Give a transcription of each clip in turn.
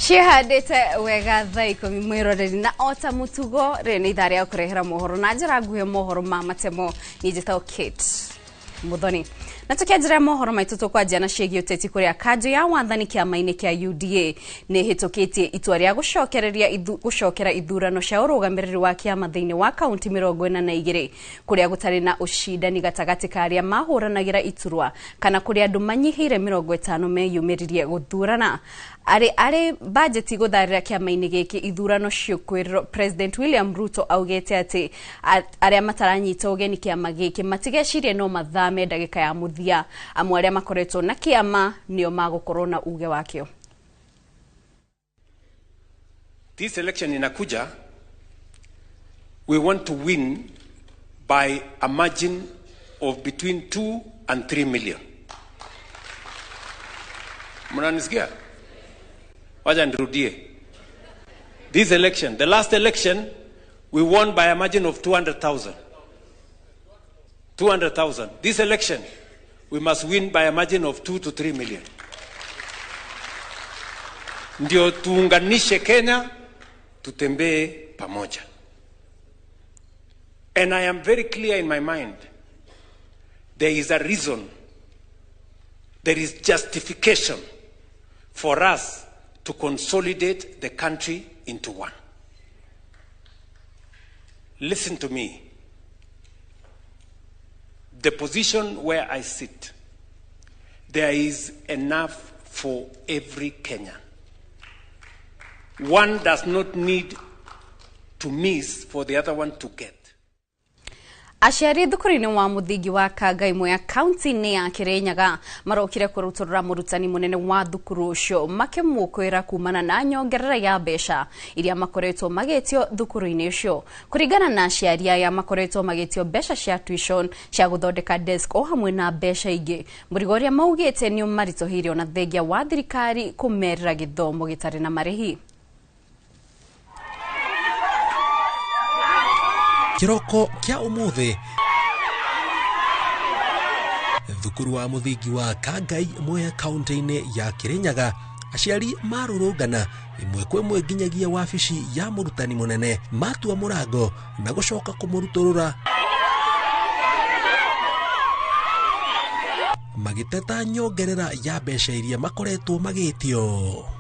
Cihandĩte wega thaa 10 mwĩroreri na ota mũtugo rĩ nĩ ithaa rĩa kũrehera mohoro na njĩra nguhĩ mohoro ma matemo. Niĩ njĩtagwo Kate Muthoni. Na tukianjĩrĩria mohoro maitũ tũkwanjia na ciĩgiĩ ũteti kũrĩa kanjũ ya wathani kĩama-inĩ kĩa UDA nĩ ĩhĩtũkĩtie itua rĩa gũcokera ithurano cia ũrũgamĩrĩri wa kĩama thĩinĩ wa kaunti 42 kũrĩa gũtarĩ na ũcindani gatagatĩ ka arĩa mahũranagĩra iturwa kana kũrĩa andũ manyihĩire 50 meyumĩririe gũthurana. Arĩ bajeti gũtharĩra kĩama-inĩ gĩkĩ ithurano ciũkwĩrĩrwo, President William Ruto augĩte atĩ arĩa mataranyita ũgeni kĩama gĩkĩ matigecirie no mathame ndagĩka ya mũthia. Amwe arĩa makoretwo na kĩama nĩo magũkorwo na uge wakĩo. This election inakuja, we want to win by a margin of between 2 and 3 million. Mnanisikia? Wacha nirudie. This election, the last election, we won by a margin of 200,000. 200,000. This election, we must win by a margin of 2 to 3 million. Ndio tuunganishe Kenya, tutembee pamoja. And I am very clear in my mind. There is a reason, there is justification for us to consolidate the country into one. Listen to me. The position where I sit, there is enough for every Kenyan. One does not need to miss for the other one to get. Aciari thukuru-inĩ wa mũthingi wa Kangai Mwea kaunti-inĩ ya Kirinyaga marokire kũrutũrũra mũrutani mũnene wa thukuru ũcio makĩmũkwĩra kumana na nyongerera ya mbeca iria makoretwo magĩtio thukuru-inĩ ũcio. Kũringana na aciari aya makoretwo magĩtio mbeca cia tuition cia gũthondeka desk o hamwe na mbeca ingĩ. Mũrigo ũrĩa maugĩte nĩ ũmaritũhĩire ona thengia wa thirikari kũmerĩra gĩthomo gĩtarĩ na marĩhi. Kiroko kia umuthi thukuru wa muthingi wa Kangai Mwea kaunti-inĩ ya Kirinyaga aciari marũrũngana ĩmwe kwa ĩmwe nginyagia wabici ya mũrutani mũnene matua mũrango na gũcoka kũmũrutũrũra magĩteta nyongerera ya mbeca iria makoretwo magĩtio.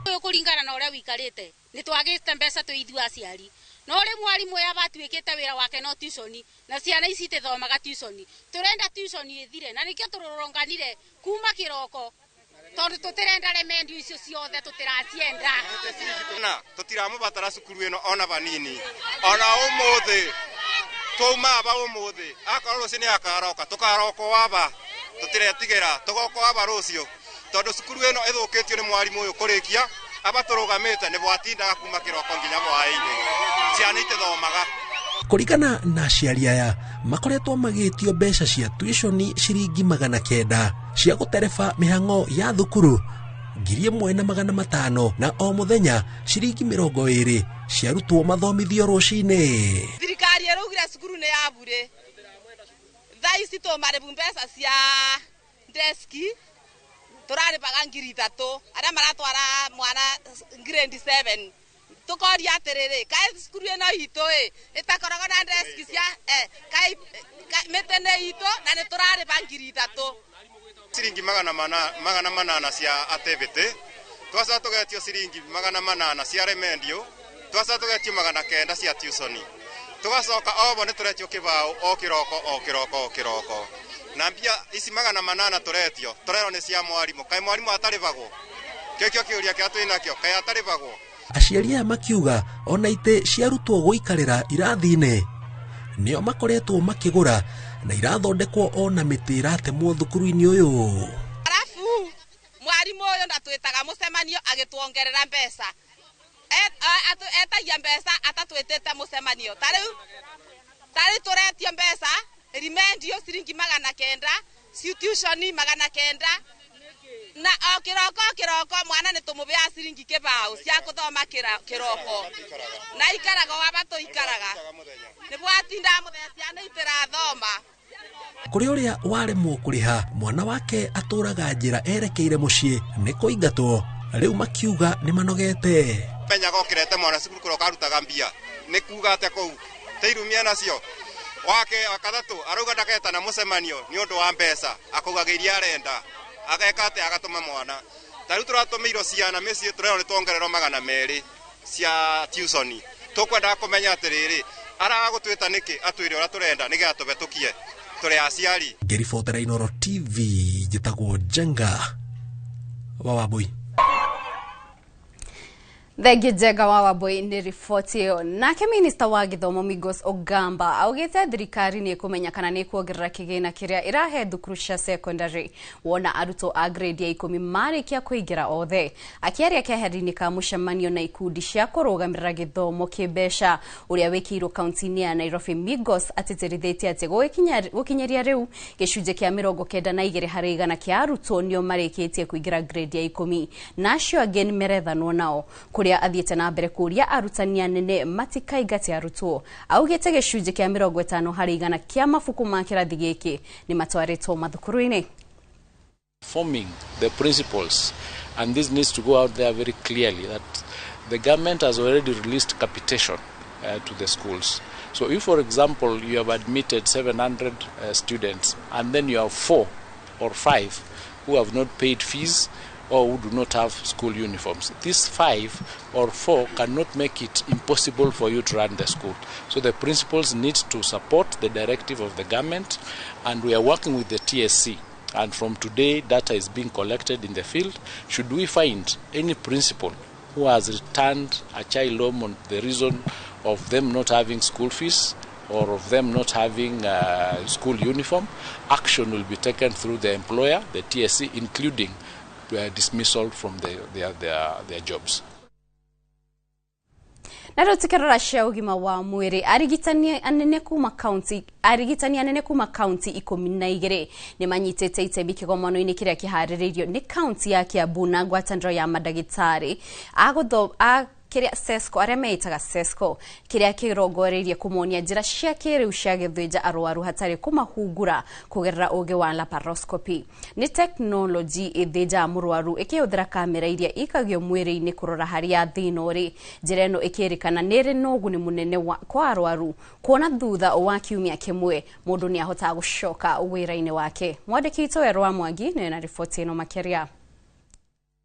Ũyũ kũringana na ũrĩa wĩikarĩte nĩ twagĩte mbeca twĩ ithuĩ aciari. No rĩ mwarimu ũyũ abatuĩkĩte wĩra wake no tuition na ciana ici itithomaga tuition. Tũrenda tuition ĩthire na nĩkĩo tũrũrũnganire kuma kĩroko tondũ tũtirenda remendio icio ciothe tũtiracienda. Na tũtiramũbatara cukuru ĩno ona vanini. Ona ũmũthĩ twauma aba ũmũthĩ akorwo rũciũ nĩ akaroka tũkaroka waba tũtiretigĩra tũgoka waba rũciũ tondũ cukuru ĩno ĩthũkĩtio nĩ mwarimu ũyũ kũrĩkia aba tũrũgamĩte nĩ bwatindaga kuma kĩroko nginya hwaĩ-inĩ ciana itithomaga. Kũringana na aciari aya makoretwo magĩtio mbeca cia tuition ciringi 900 cia gũtereba mĩhang'o ya thukuru 1500 na o mũthenya ciringi 20 ciarutwo mathomithio rũcinĩ. Thirikari ĩraugire cukuru nĩ ya bure. Thaa ici tũmarĩbu mbeca cia deski tũrarĩbaga 3,000 arĩa maratwara mwana grade 7. Tukoria atĩrĩrĩ kaĩ cukuru ĩno itũ ĩ ĩtakoragwo na deski cia kaĩ mĩtĩ nĩ itũ na nĩ tũrarĩba 3,000. Ciringi 800 cia activity twacoka tũgetio ciringi 800 cia remendio twacoka tũgetio 900 cia tuition tũgacoka obo nĩ tũretio kĩbaũ o kĩroko o kĩroko o kĩroko na mbia ici 800 tũretio tũrerwo nĩ cia mwarimũ. Kaĩ mwarimũ atarĩbagwo? Kĩo kĩũria kĩrĩa twĩ nakĩo, kaĩ atarĩbagwo? Aciari aya makiuga ona itĩ ciarutwo gũikarĩra irathi-inĩ nĩo makoretwo makĩgũra na irathondekwo ona mĩtĩ ĩratemwo thukuru-inĩ ũyũ. Arabu mwarimũ ũyũ ndatwĩtaga mũcemanio agĩtuongerera mbeca etagia mbeca atatwĩtĩte mũcemanio. Ta rĩu tũretio mbeca remendio ciringi 900 tuition 900 na o kĩroko kĩroko mwana nĩ tũmũbeaga ciringi kĩbaũ cia gũthoma kĩroko na ikaraga waba tũikaraga nĩ bwatindaga mũthenya ciana itirathoma. Kũrĩ ũrĩa waremwo kũrĩha mwana wake atũraga njĩra erekeire mũciĩ nĩ kũingatwo Rĩu makiuga nĩ manogete. Menyaga ũkĩrete mwana cukuru kũrĩa ũkarutaga mbia nĩ kuga atĩa kũu teirumia nacio wake wakathatu arauga ndaketana mũcemanio nĩ ũndũ wa mbeca akaugaga iria arenda ageka atĩa agatũma mwana ta rĩu tũratũmĩirwo ciana mĩciĩ tũrerwo nĩ tuongererwo 200 cia tuition tũkwendaga kũmenya atĩrĩrĩ aragũtwĩta nĩkĩ atwĩre ũrĩa tũrenda nĩgetha tũhetũkie tũrĩ aciari. Ngĩribotera Inooro TV njĩtagwo Njenga wa Wambui. Thengi Njenga wa Wambui nĩ riboti ĩyo. Nake minista wa gĩthomo Migos Ogamba augĩte thirikari nĩ ĩkũmenya kana nĩ ĩkuongerera kĩgĩna kĩrĩa ĩrahe thukuru cia secondary wona arutwo a grade ya 10 marĩkia kũingĩra othe. Akĩaria keheri-inĩ ka mũcemanio na ikundi cia kũrũgamĩrĩra gĩthomo kĩmbeca ũrĩa wĩkĩirwo kaunti-inĩ ya Nairobi, Migos atĩtĩrithĩtie atĩ gũkinyĩria rĩu gĩcunjĩ kĩa 92 harĩ igana kĩa arutwo nĩo marĩkĩtie kũingĩra grade ya 10 na acio angĩ nĩmerethanwo nao kũrĩa athiĩte na mbere kũria arutani anene matikaingate arutwo. Augĩte gĩcunjĩ kĩa 50 harĩ igana kĩa mabuku ma kĩrathi gĩkĩ nĩ matwarĩtwo mathukuru-inĩ. Forming the principles, and this needs to go out there very clearly that the government has already released capitation to the schools. So if, for example, you have admitted 700 students and then you have 4 or 5 who have not paid fees or who do not have school uniforms, these 5 or 4 cannot make it impossible for you to run the school. So the principals need to support the directive of the government, and we are working with the TSC. And from today, data is being collected in the field. Should we find any principal who has returned a child home on the reason of them not having school fees or of them not having school uniform, action will be taken through the employer, the TSC, including dismissal from their jobs. Na rĩu tukĩrora cia ũgima wa mwĩrĩ, arigitani anene kuma kaunti 12 nĩ manyitĩte itemi kĩgomano-inĩ kĩrĩa kĩharĩrĩirio nĩ kaunti ya Kiambu na ngwatanĩro ya mandagĩtarĩ a kĩrĩa Sesco arĩa meitaga Sesco kĩrĩa kĩrongoreirie kũmonia njĩra cia kĩrĩu cia gĩthĩnja arwaru hatarĩ kũmahungura kũgerera ũgĩ wa laparoscopy. Nĩ teknoloji ĩthĩnjaga mũrwaru ĩkĩhũthĩra kamera iria ikagio mwĩrĩ-inĩ kũrora harĩa thĩna ũrĩ. Njĩra ĩno ĩkĩrĩkana nĩ ĩrĩ na ũguni mũnene kwa arwaru kuona thutha wa kiumia kĩmwe mũndũ nĩ ahotaga gũcoka wĩra-inĩ wake. Mwandĩki witũ Werũ wa Mwangi nĩ na riboti ĩno makĩria.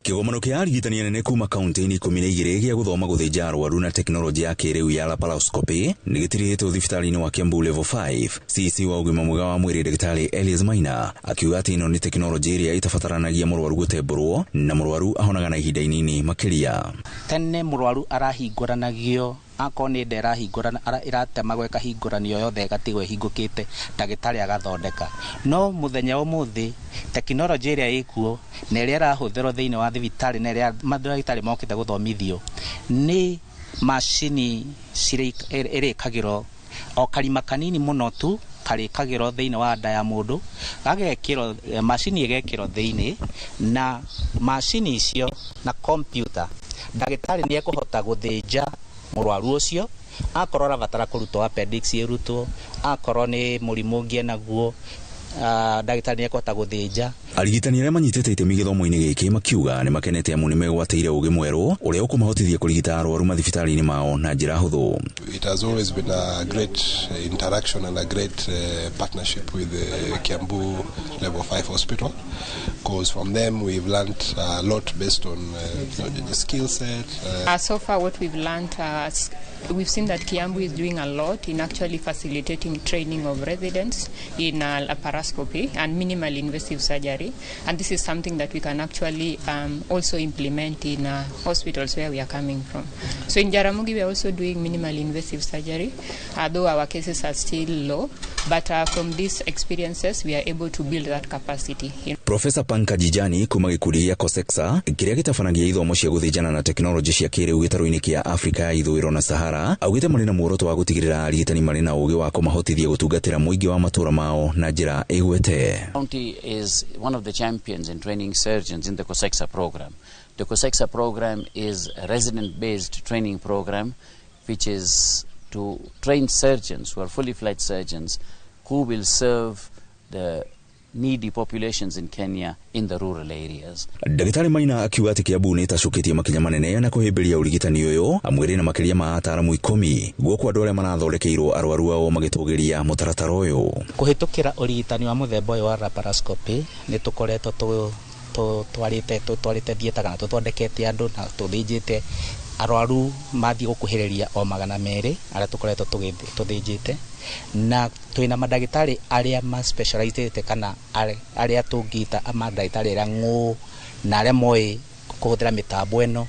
Kĩgomano kĩa arigitani anene kuma kaunti-inĩ 12 gĩa gũthoma gũthĩnja arwaru na teknolojĩ ya kĩrĩu ya laparoscopy nĩ gĩtirihĩtwo thibitarĩ-inĩ wa Kiambu Level 5. CC wa ũgima mwega wa mwĩrĩ Ndagĩtarĩ Elias Maina akiuga atĩ ĩno nĩ teknolojĩ ĩrĩa ĩtabataranagia mũrwaru gũtembũrwo na mũrwaru ahonaga na ihinda inini makĩria. Tene mũrwaru arahingũranagio akorwo nĩ nda ĩrahingũrana ĩratemagwo ĩkahingũranio yothe ĩgatigwo ĩhingũkĩte ndagĩtarĩ agathondeka. No mũthenya ũmũthĩ tekinoronjĩ ĩrĩa ĩkuo na ĩrĩa ĩrahũthĩrwo thĩinĩ wa thibitarĩ na ĩrĩa mandagĩtarĩ mokĩte gũthomithio nĩ macini ĩrĩkagĩrwo o karima kanini mũno tu karĩkagĩrwo thĩinĩ wa nda ya mũndũ gagekĩrwo macini ĩgekĩrwo thĩinĩ na macini icio na kompyuta ndagĩtarĩ nĩ ekũhota gũthĩnja mũrwaru ũcio akorwo arabatara kũrutwo appendix ĩrutwo akorwo nĩ mũrimũ ũngĩ enaguo ndagĩtarĩ nĩ ekũhota gũthĩnja. Arigitani arĩa manyitĩte itemi gĩthomo-inĩ gĩkĩ makiuga nĩ makenete amu nĩ megwatĩire ũgĩ mwerũ ũrĩa ũkũmahotithia kũrigita arwaru mathibitarĩ-inĩ mao na njĩra hũthũ. It has always been a great interaction and a great partnership with the Kiambu Level 5 Hospital, because from them we've learned a lot based on the skill set. So far what we've learned, we've seen that Kiambu is doing a lot in actually facilitating training of residents in laparoscopy and minimal invasive surgery, and this is something that we can actually also implement in hospitals where we are coming from. So in Jaramogi we are also doing minimal invasive surgery, although our cases are still low, but from these experiences we are able to build that capacity. Professor Pankaj Jani kuma gĩkundi gĩa COSECSA kĩrĩa gĩtabanagia ithomo cia gũthĩnjana na tekinoronjĩ cia kĩrĩu gĩtarũ-inĩ kĩa Afrika ya ithũĩro na Sahara augĩte marĩ na muoroto wa gũtigĩrĩra arigitani marĩ na ũgĩ wa kũmahotithia gũtungatĩra mũingĩ wa matũũra mao na njĩra ĩgwete. County is one of the champions in training surgeons in the COSECSA program. The COSECSA program is a resident-based training program which is to train surgeons who are fully fledged surgeons who will serve the needy populations in Kenya in the rural areas. Ndagĩtarĩ Maina akiuga atĩ Kiambu nĩ ĩtacũkĩtie makinya manene na kũhĩmbĩria ũrigitani ũyũ amu ĩrĩ na makĩria ma ataaramu 10 guoko andũ arĩa marathondekeirwo arwaru ao magĩtũgĩria mũtaratara ũyũ. Kũhĩtũkĩra ũrigitani wa mũthemba ũyũ wa laparoscopy nĩ tũkoretwo twarĩte theatre kana tũthondekete andũ na tũthĩnjĩte arwaru mathiĩ gũkuhĩrĩria o 200 arĩa tũkoretwo tũthĩnjĩte, na twĩna mandagĩtarĩ arĩa ma specialized kana arĩa tũngĩta mandagĩtarĩ arĩa ng'ũ na arĩa moĩ kũhũthĩra mĩtambo ĩno.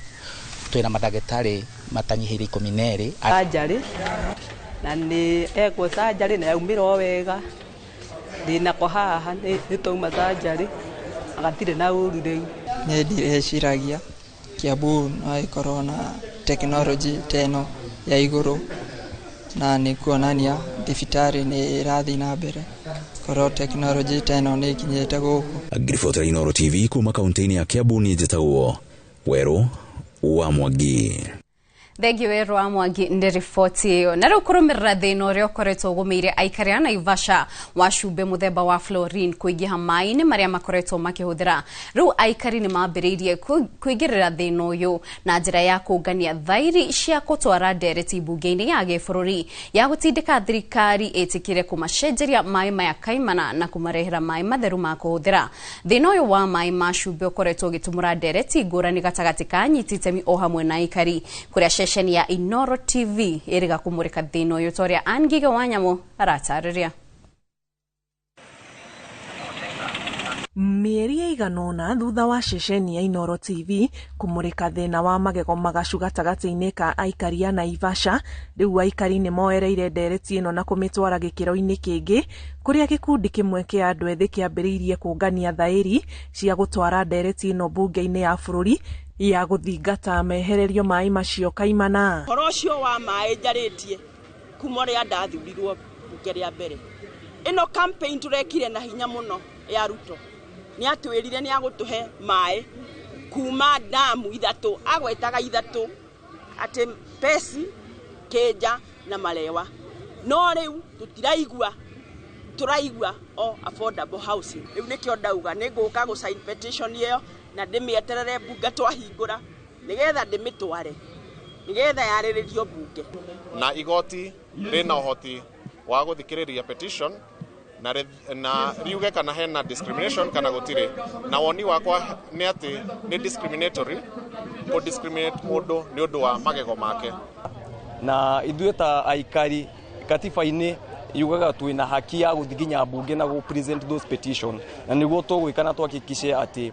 Twĩna mandagĩtarĩ matanyihĩire 12 surgery na nĩ ekwo surgery na yaumĩra o wega, ndĩnako haha nĩ twauma surgery agatirĩ na ũru rĩu. Niĩ ndirĩciragia Kiambu no ĩkorwo na tekinoronjĩ ta ĩno ya igũrũ, na nĩ kuonania thibitarĩ nĩ ĩrathiĩ na mbere korwo tekinoronjĩ ta ĩno nĩ ĩkinyĩte gũkũ. Ngiribotera Inooro TV kuma kaunti-inĩ ya Kiambu, niĩ njĩtagwo Werũ wa Mwangi. Thengiũ Werũ wa Mwangi nĩ riboti ĩyo. Na rĩu kũrũmĩrĩra thĩna ũrĩa ũkoretwo ũgũmĩire aikari a Naivasha wa cumbĩ mũthemba wa fluorine kũingĩha maĩ-inĩ marĩa makoretwo makĩhũthĩra, rĩu aikari nĩ mambĩrĩirie kũingĩrĩra thĩna ũyũ na njĩra ya kũngania thairi cia gũtwara ndereti mbunge-inĩ ya gĩbũrũri ya gũtindĩka thirikari ĩtĩkĩre kũmacenjeria maĩ maya kaimana na kũmarehera maĩ matheru ma kũhũthĩra. Thĩna ũyũ wa maĩ ma cumbĩ ũkoretwo ũgĩtumũra ndereti ngũrani gatagatĩ ka anyiti itemi o hamwe na aikari, kũrĩa ceceni ya Inooro TV ĩrĩga kũmũrĩka thĩna ũyũ ta ũrĩa Ann Ngige wa Nyamũ aratarĩria. Mĩeri ĩigana ũna thutha wa ceceni ya Inooro TV kũmũrĩka thĩna wa magego magacu gatagatĩ-inĩ ka aikari a Naivasha, rĩu aikari nĩ moereire ndereti ĩno na kũmĩtwara gĩkĩro-inĩ kĩngĩ, kũrĩa gĩkundi kĩmwe kĩa andũ ethĩ kĩambĩrĩirie kũngania thaĩri cia gũtwara ndereti ĩno mbunge-inĩ ya bũrũri ya gũthingata mehererio maĩ macio kaimana. Ũhoro ũcio wa maĩ njarĩtie kuma ũrĩa ndathurirwo mbunge rĩa mbere, ĩno campaign tũrekire na hinya mũno ya Ruto nĩ atwĩrire nĩ agũtũhe maĩ kuma damu 3, agwetaga 3 atĩ Pesi, Kĩnja na Malewa, no rĩu tũtiraigua, tũraigua o affordable housing. Rĩu nĩkĩo ndauga nĩ ngũka gũ sign petition ĩyo na ndĩmĩeterere mbunge twahingũra nĩgetha ndĩmĩtware nĩgetha yarĩrĩrio mbunge. Na igoti rĩna ũhoti wa gũthikĩrĩria petition na riuge kana hena discrimination kana gũtirĩ, na woni wakwa nĩ atĩ nĩ discriminatory kũ discriminate mũndũ nĩ ũndũ wa magego make. Na ithuĩ ta aikari katiba-inĩ yugaga twĩna haki ya gũthiĩ nginya mbunge na gũ present those petition, na nĩguo tũgwĩka na twahakikishe atĩ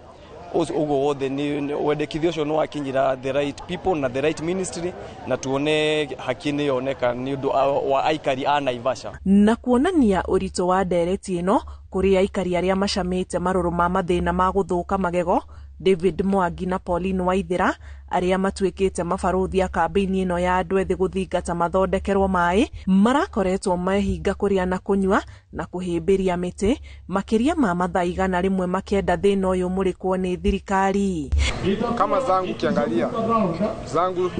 ũguo wothe nĩ wendekithio ũcio nĩ wakinyĩra the right people na the right ministry, na tuone haki nĩ yoneka nĩ ũndũ wa aikari a Naivasha. Na kuonania ũritũ wa ndereti ĩno kũrĩ aikari arĩa macamĩte marũrũ ma mathĩna ma gũthũka magego, David Mwangi na Pauline Waithera arĩa matuĩkĩte mabarũthi a kambĩini ĩno ya andũ ethĩ gũthingata mathondekerwo maĩ, marakoretwo mehinga kũrĩa na kũnyua na kũhĩmbĩria mĩtĩ makĩria ma mathaa 100 makĩenda thĩna ũyũ mũrĩkwo nĩ thirikari. Kama zangu kiangalia zangu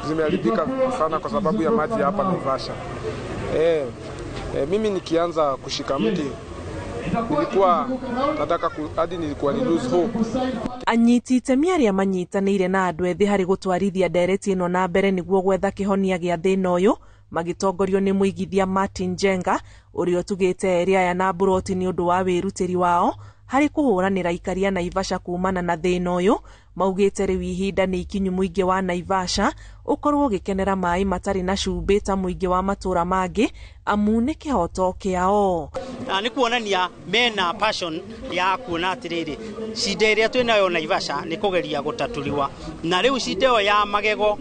zimeharibika sana kwa sababu ya maji hapa Naivasha. Mimi nikianza kushika mti nilikuwa nataka hadi nilikuwa ni lose hope. Anyiti itemi arĩa manyitanĩire na andũ ethĩ harĩ gũtwarithia ndereti ĩno na mbere nĩguo gwetha kĩhonia gĩa thĩna ũyũ, magĩtongorio nĩ mũigithia Martin Njenga ũrĩa ũtugĩte erĩ aya na mburoti nĩ ũndũ wa wĩrutĩri wao harĩ kũhũranĩra aikari a Naivasha kumana na thĩna ũyũ. Maugĩte rĩu ihinda nĩ ikinyu mũingĩ wa Naivasha ũkorwo ũgĩkenera maĩ matarĩ na cumbĩ ta mũingĩ wa matũra mangĩ, amu nĩ kĩhoto kĩao. Nĩ kuonania mena passion ya kuona atĩrĩrĩ cinda ĩrĩa twĩnayo Naivasha nĩ kũgeria gũtatũriwa, na rĩu cinda ĩyo ya magego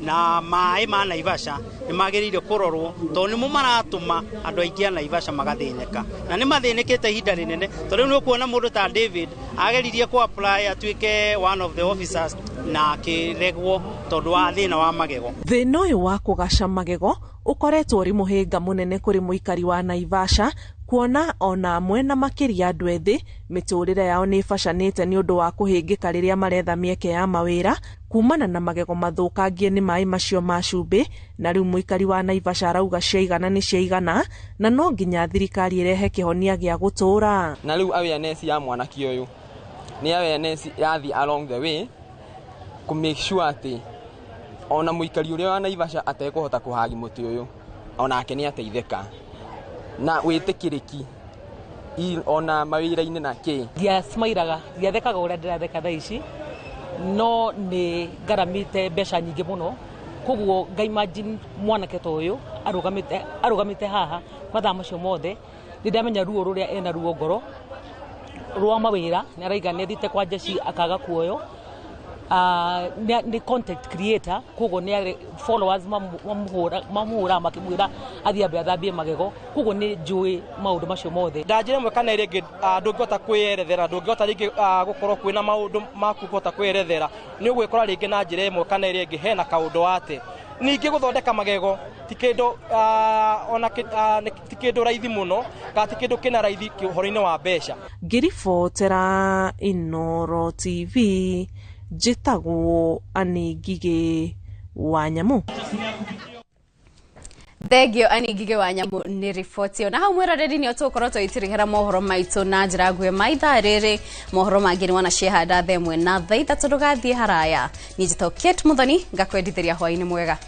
na maĩ ma Naivasha nĩ magĩrĩire kũrorwo tondũ nĩmo maratũma andũ aingĩ a Naivasha magathĩnĩka, na nĩ mathĩnĩkĩte ihinda rĩnene tondũ rĩu nĩ ũkuona mũndũ ta David ageririe kũ apply atuĩke one of the officers na akĩregwo. Tondu wa thina wa magego. Thĩna ũyũ wa kũgaca magego ũkoretwo ũrĩ mũhĩnga mũnene kũrĩ mũikari wa Naivasha, kuona ona amwe na makĩria andũ ethĩ mĩtũrĩre yao nĩ ĩbacanĩte nĩ ũndũ wa kũhĩngĩka rĩrĩa maretha mĩeke ya mawĩra kumana na magego mathũkangie nĩ maĩ macio ma cumbĩ. Na rĩu mũikari wa Naivasha arauga ciaigana nĩ ciaigana, na no nginya thirikari ĩrehe kĩhonia gĩa gũtũũra. Na rĩu awareness ya mwanake ũyũ nĩ awareness yathiĩ along the way kũ make sure atĩ ona mũikari ũrĩa wa Naivasha atekũhota kũhagi mũtĩ ũyũ onake nĩ ateithĩka na wĩtĩkĩrĩki ona mawĩra-inĩ na kĩ. Ndiasmairaga, ndiathekaga ũrĩa ndĩratheka thaa ici, no nĩ ngaramĩte mbeca nyingĩ mũno, koguo nga imagine mwanake ta ũyũ arũgamĩte haha mathaa macio mothe, nĩ ndamenya ruo rũrĩa ena ruo ngoro rwa mawĩra. Nĩ araiga nĩ athiĩte kwa njeci akaga kuoyo. Nĩ content creator, koguo nĩ arĩ followers mamũhũra makĩmwĩra athiĩ ambe athambie magego, koguo nĩ njũĩ maũndũ macio mothe. Na njĩra ĩmwe kana ĩrĩa ĩngĩ, ndũngĩhota kwĩyerethera, ndũngĩhota rĩngĩ gũkorwo kwĩna maũndũ maku kũhota kwĩyerethera, nĩ ũgwĩkora rĩngĩ na njĩra ĩmwe kana ĩrĩa ĩngĩ hena kaũndũ wate. Ningĩ gũthondeka magego ti kĩndũ ona ti kĩndũ raithi mũno, kana ti kĩndũ kĩna raithi ũhoro-inĩ wa mbeca. Ngĩribotera Inooro TV, njĩtagwo Anĩ Ngigĩ wa Nyamũ. Thengio Ani Ngigĩ wa Nyamũ nĩ riboti ĩyo. Na hau mwĩroreri nĩ tũgũkorwo tũgĩtirihĩra mohoro maitũ na njĩra nguhĩ ma ithaa rĩrĩ. Mohoro mangĩ nĩ wona ciehanda thaa 1 na thaa 3. Ndũgathiĩ haraya. Niĩ njĩtagwo Kate Muthoni, ngakwendithĩria hwaĩ-inĩ mwega.